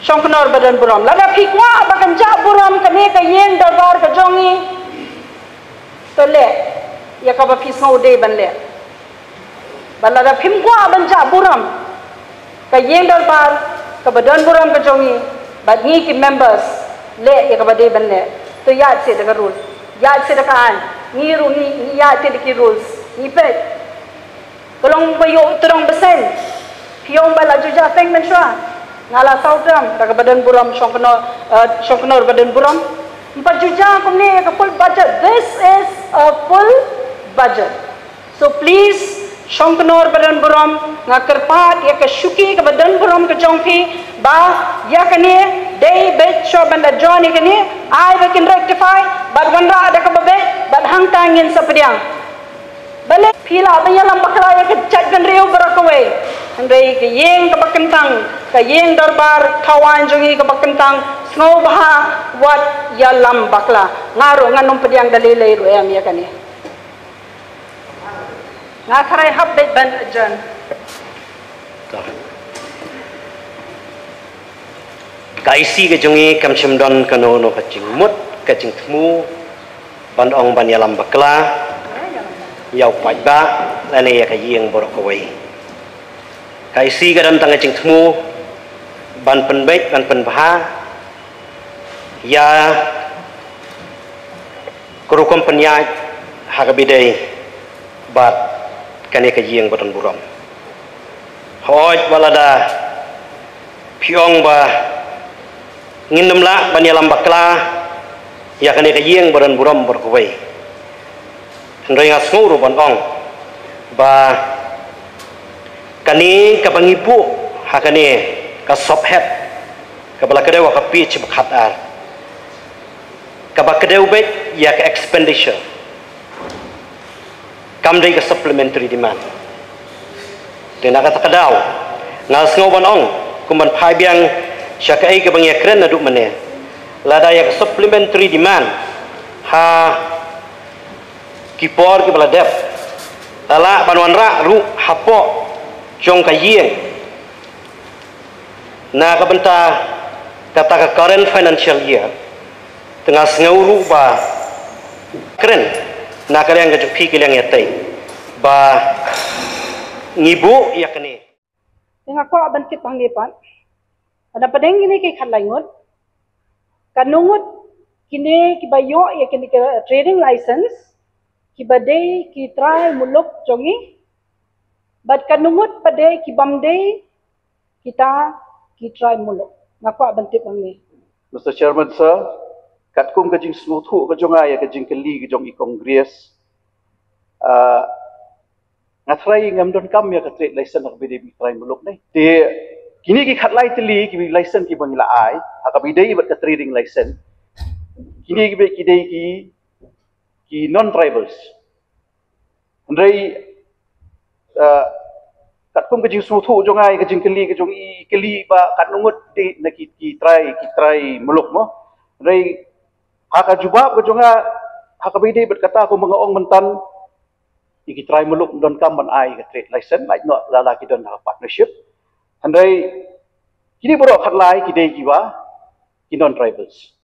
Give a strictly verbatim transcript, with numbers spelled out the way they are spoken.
Shongknor ba don burom. Lada phi kwah ba kan jah burom kane ka ïing dorbar ka jong ngi, to leh ïa kaba phi sngew dei ban leh. Bad lada phim kwah ban jah burom ka ïing dorbar kaba don burom ka jong ngi, bad ngi ki members leh ïa kaba dei ban leh, to ïaid seh da ka rule, ïaid seh da ka aiñ. Ngi ruh ngi, ngi ïaid seh da ki rules. Ngi peit. Ka long ba ïoh tyrong bseiñ. Phi ong ba la ju jah teng mynshuwa. Nga la saw tyrong da kaba don burom Shongknor, eh, Shongknor ba don burom. Ym pat ju jah kumne ïa ka full budget. This is a full budget. So please, Shongknor ba don burom, nga kyrpad ïa ka shuki kaba don burom ka jong phi, ba ïa kane dei beit shuwa ban da jon ïa kane, ai ba kin rectify bad wanrah da kaba beit bad hangta ngin sa pdiang. Balei phi lah ban ïalam bakla ïa ka jaitbynriew baroh kawei? Hynrei ka ïing kaba kyntang, ka ïing dorbar kawei jong ngi kaba kyntang, sngewbha wat ïalam bakla. Nga ruh ngan ym pdiang da lei lei ruh em ïa kane. Nga tharai hap beit ban adjourn. Ka I C ka jong ngi kam shym don kano kano ka jingmut, ka jingthmu ban ong ban ïalam bakla ïa u paidbah lane ïa ka ïing baroh kawei. Ka I C ka don tang ka jingthmu ban pynbeit, ban pynbha ïa ka rukom pynïaid ha kaba ïadei bad kane ka ïing ba don burom. Hooid, wat lada phi ong ba ngin ym lah ban ïalam bakla ïa kane ka ïing ba don burom baroh kawei, hynrei nga sngew ruh ban ong ba kane kaba ngi buh ha kane ka sophet kaba la kdew ha ka page ba khatar, kaba kdew beit ïa ka expenditure, kam dei ka supplementary demand. Te na kata ka daw nga sngew ban ong, kum ban phai biang sha kaei kaba ngi ïakren naduh mynne, lada ïa ka supplementary demand ha ki por kiba la dep la lah ban wanrah ruh hapoh jong ka ïing na ka bynta kata ka current financial year, te nga sngew ruh ba kren na ka liang ka jong phi ki liang ïatei ba ngi buh ïa kane. Te nga kwah ban tip hangne pat, lada pdeng kine ki khatlai ngut, katno ngut kine kiba ïoh ïa kine ki trading license kiba dei ki trai muluk jong ngi, bad katno ngut pat dei kibym dei kita ki trai muluk? Nga kwah ban tip hangne. Mister Chairman Sir, katkum ka jingsngewthuh ka jong nga ïa ka jingkylli ka jong i Congress, ah, nga tharai ngam donkam ïa ka trade license ha kaba ïadei bad ki trai muluk ne. Te kine ki khatlai tylli ki license kiba ngi la ai ha kaba ïadei bad ka trading license, kine kiba ki dei ki, ki non-tribals. Hynrei, eh, katkum ka jingsngewthuh jong nga ïa ka jingkylli ka jong i, kylli ba katno ngut dei na ki, ki trai, ki trai muluk mo. Hynrei ha ka jubab ka jong nga ha kaba ïadei bad kata, kumba nga ong myntan, ïa ki trai muluk ym donkam ban ai ka trade license, lait noh lada ki don ha ka partnership. Hynrei kine baroh khatlai ki dei kiba ki non-tribals.